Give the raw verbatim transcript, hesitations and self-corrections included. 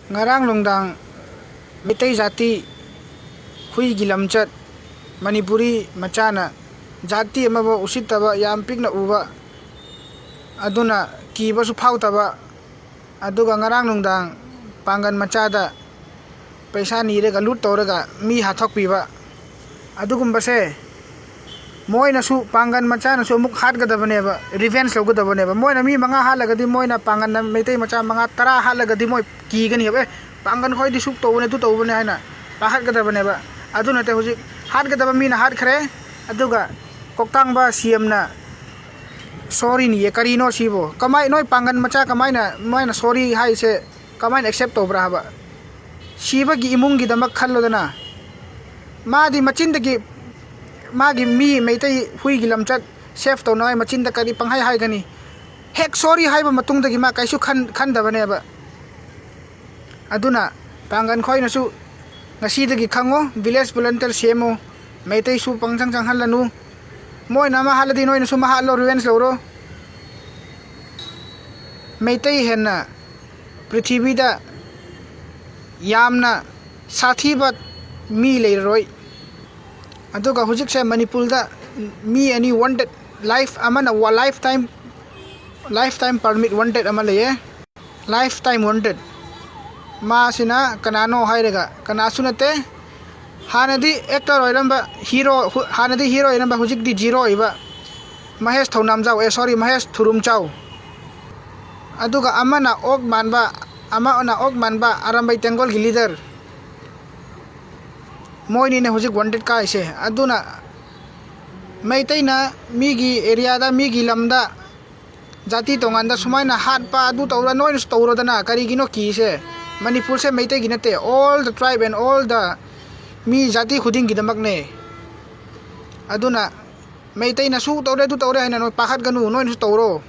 ꯉꯔꯥꯡ ꯅꯨꯡꯗꯥꯡ ꯃꯩꯇꯩ ꯖꯥꯇꯤ ꯍꯨꯏꯒꯤ ꯂꯝꯆꯠ, ꯃꯅꯤꯄꯨꯔꯤ ꯃꯆꯥꯅ ꯖꯥꯇꯤ ꯑꯃꯕꯨ ꯎꯁꯤꯠꯇꯕ, ꯌꯥꯝ ꯄꯤꯛꯅ ꯎꯕ, ꯑꯗꯨꯅ ꯀꯤꯕꯁꯨ ꯐꯥꯎꯗꯕ, ꯑꯗꯨꯒ ꯉꯔꯥꯡ ꯅꯨꯡꯗꯥꯡ ꯄꯥꯡꯒꯟ ꯃꯆꯥꯗ ꯄꯩꯁꯥ ꯅꯤꯔꯒ ꯂꯨꯠ ꯇꯧꯔꯒ ꯃꯤ ꯍꯥꯠꯇꯣꯛꯄꯤꯕ, ꯑꯗꯨꯒꯨꯝꯕꯁꯦ ꯃꯣꯏꯅꯁꯨ, ꯄꯥꯡꯒꯟ ꯃꯆꯥꯅꯁꯨ ꯑꯃꯨꯛ ꯍꯥꯠꯀꯗꯕꯅꯦꯕ, revenge ꯂꯧꯒꯗꯕꯅꯦꯕ꯫ ꯃꯣꯏꯅ ꯃꯤ ꯃꯉꯥ ꯍꯥꯠꯂꯒꯗꯤ, ꯃꯣꯏꯅ ꯄꯥꯡꯒꯟꯅ ꯃꯩꯇꯩ ꯃꯆꯥ ꯃꯉꯥ, ꯇꯔꯥ ꯍꯥꯠꯂꯒꯗꯤ ꯃꯣꯏ ꯀꯤꯒꯅꯦꯕ꯫ "ꯑꯦ, ꯄꯥꯡꯒꯟ ꯈꯣꯏꯗꯤ ꯁꯨꯛ ꯇꯧꯕꯅꯦ, ꯑꯗꯨ ꯇꯧꯕꯅꯦ" ꯍꯥꯏꯅ ꯄꯥꯈꯠꯀꯗꯕꯅꯦꯕ꯫ ꯑꯗꯨ ꯅꯠꯇꯦ, ꯍꯧꯖꯤꯛ ꯍꯥꯠꯀꯗꯕ ꯃꯤꯅ ꯍꯥꯠꯈ꯭ꯔꯦ, ꯑꯗꯨꯒ ꯀꯣꯛꯇꯥꯡꯕ ꯁꯤ ꯑꯦꯝꯅ ꯁꯣꯔꯤ ꯅꯤꯌꯦ꯫ ꯀꯔꯤꯅꯣ ꯁꯤꯕꯨ? ꯀꯃꯥꯏ, ꯅꯣꯏ ꯄꯥꯡꯒꯟ ꯃꯆꯥ ꯀꯃꯥꯏꯅ, ꯃꯣꯏꯅ ꯁꯣꯔꯤ ꯍꯥꯏꯁꯦ ꯀꯃꯥꯏꯅ accept ꯇꯧꯕ꯭ꯔꯥ ꯍꯥꯏꯕ? ꯁꯤꯕꯒꯤ ꯏꯃꯨꯡꯒꯤꯗꯃꯛ ꯈꯜꯂꯣꯗꯅ꯫ ꯃꯥꯗꯤ ꯃꯆꯤꯟꯗꯒꯤ, ꯃꯥꯒꯤ ꯃꯤ ꯃꯩꯇꯩ ꯍꯨꯏꯒꯤ ꯂꯝꯆꯠ save ꯇꯧꯅꯉꯥꯏ ꯃꯆꯤꯟꯗ ꯀꯔꯤ ꯄꯪꯍꯥꯏ ꯍꯥꯏꯒꯅꯤ? ꯍꯦꯛ ꯁꯣꯔꯤ ꯍꯥꯏꯕ ꯃꯇꯨꯡꯗꯒꯤ ꯃꯥ ꯀꯩꯁꯨ ꯈꯟ-, ꯈꯟꯗꯕꯅꯦꯕ꯫ ꯑꯗꯨꯅ ꯄꯥꯡꯒꯟ ꯈꯣꯏꯅꯁꯨ ꯉꯁꯤꯗꯒꯤ ꯈꯪꯉꯣ, village volunteer ꯁꯦꯝꯃꯣ, ꯃꯩꯇꯩꯁꯨ ꯄꯪꯆꯪ ꯆꯪꯍꯜꯂꯅꯨ꯫ ꯃꯣꯏꯅ ꯑꯃ ꯍꯥꯠꯂꯗꯤ ꯅꯣꯏꯅꯁꯨ ꯑꯃ ꯍꯥꯠꯂꯣ, revenge ꯂꯧꯔꯣ꯫ ꯃꯩꯇꯩ ꯍꯦꯟꯅ ꯄ꯭ꯔꯤꯊꯤꯕꯤꯗ ꯌꯥꯝꯅ ꯁꯥꯊꯤꯕ ꯃꯤ ꯂꯩꯔꯔꯣꯏ꯫ ꯑꯗꯨꯒ ꯍꯧꯖꯤꯛꯁꯦ ꯃꯅꯤꯄꯨꯔꯗ ꯃꯤ ꯑꯅꯤ wanted, life, ꯑꯃꯅ ꯋꯥ-, life time, life time permit wanted ꯑꯃ ꯂꯩꯌꯦ, life time wanted꯫ ꯃꯥꯁꯤꯅ ꯀꯅꯥꯅꯣ ꯍꯥꯏꯔꯒ, ꯀꯅꯥꯁꯨ ꯅꯠꯇꯦ, ꯍꯥꯟꯅꯗꯤ actor ꯑꯣꯏꯔꯝꯕ, hero, ꯍꯨ-, ꯍꯥꯟꯅꯗꯤ hero ꯑꯣꯏꯔꯝꯕ, ꯍꯧꯖꯤꯛꯇꯤ zero ꯑꯣꯏꯕ ꯃꯍꯦꯁ ꯊꯧꯅꯥꯝꯖꯥꯎ, ꯑꯦ, sorry, ꯃꯍꯦꯁ ꯊꯨꯔꯨꯝꯆꯥꯎ꯫ ꯑꯗꯨꯒ ꯑꯃꯅ ꯑꯣꯛ ꯃꯥꯟꯕ, ꯑꯃꯅ ꯑꯣꯛ ꯃꯥꯟꯕ ꯑꯔꯥꯝꯕꯩ ꯇꯦꯡꯒꯣꯜꯒꯤ leader꯫ ꯃꯣꯏꯅꯤꯅꯦ ꯍꯧꯖꯤꯛ wanted ꯀꯥꯏꯁꯦ꯫ ꯑꯗꯨꯅ ꯃꯩꯇꯩꯅ ꯃꯤꯒꯤ areaꯗ, ꯃꯤꯒꯤ ꯂꯝꯗ ꯖꯥꯇꯤ ꯇꯣꯉꯥꯟꯗ ꯁꯨꯃꯥꯏꯅ ꯍꯥꯠꯄ, ꯑꯗꯨ ꯇꯧꯔ, ꯅꯣꯏꯅꯁꯨ ꯇꯧꯔꯣꯗꯅ꯫ ꯀꯔꯤꯒꯤꯅꯣ ꯀꯤꯁꯦ? ꯃꯅꯤꯄꯨꯔꯁꯦ ꯃꯩꯇꯩꯒꯤ ꯅꯠꯇꯦ, all the tribe and all the, ꯃꯤ ꯖꯥꯇꯤ ꯈꯨꯗꯤꯡꯒꯤꯗꯃꯛꯅꯦ꯫ ꯑꯗꯨꯅ ꯃꯩꯇꯩꯅ ꯁꯨ ꯇꯧꯔꯦ, ꯑꯗꯨ ꯇꯧꯔꯦ ꯍꯥꯏꯅ ꯅꯣꯏ ꯄꯥꯈꯠꯀꯅꯨ, ꯅꯣꯏꯅꯁꯨ ꯇꯧꯔꯣ꯫